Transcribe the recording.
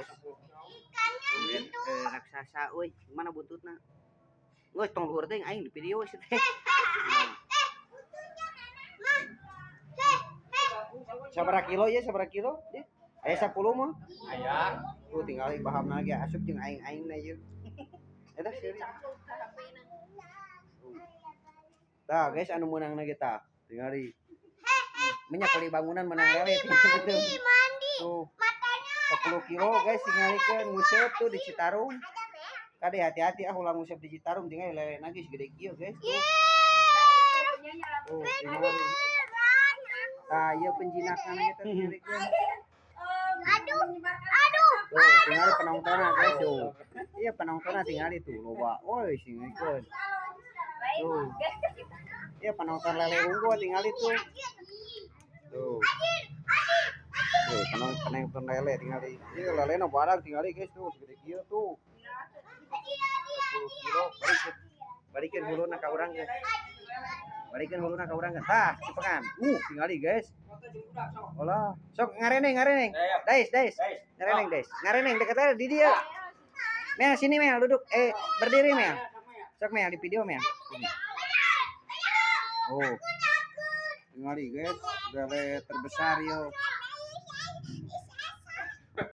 Guys. Eh, raksasa euy, mana buntutna? Geus, tong luhur teh, aing di video sih teh. Nah. Sabaraha kilo ya, sabaraha kilo? Ya. Aya 10 mah. Aya. Tuh, tinggal bahamna ge asup jeung aing-aingna ieu. Eta seuri. Tah guys, anu meunangna ge tah. Tingali. Minyak kali bangunan menang lele tinggal. Mandi. Tuh, Matanya 10 kilo guys, tingalikeun nguseup tuh di Citarum. Kade hati-hati ah, ulah nguseup di Citarum, tinggal lele lagi segede kieu, guys. Tuh, tuh tingali. Tah, ieu penjinakan eta, tingalikeun. Aduh, aduh. Tuh, tingali penontonnya, guys, tuh. Iya, penontonnya tingali tuh loba. Woi, tingalikeun. Tuh. Iya, penonton lele unggul tingali tuh. Tuh. Tuh, penonton penonton lele tingali. Iya, lele na barang tingali, guys, tuh segede kieu tuh. 10 kilo, balikeun. Balikeun huluna ka urang ge. Balikeun huluna ka urang ge. Tah, cipekan. Tingali, guys. Olah, sok ngareneng ngareneng. Dais, dais. Ngareneng, dais. Ngareneng deket aja di dia. Mel, sini Mel, duduk. Eh, berdiri Mel. Sok Mel di video Mel. Sini. Oh. Tingali guys, lele terbesar yo.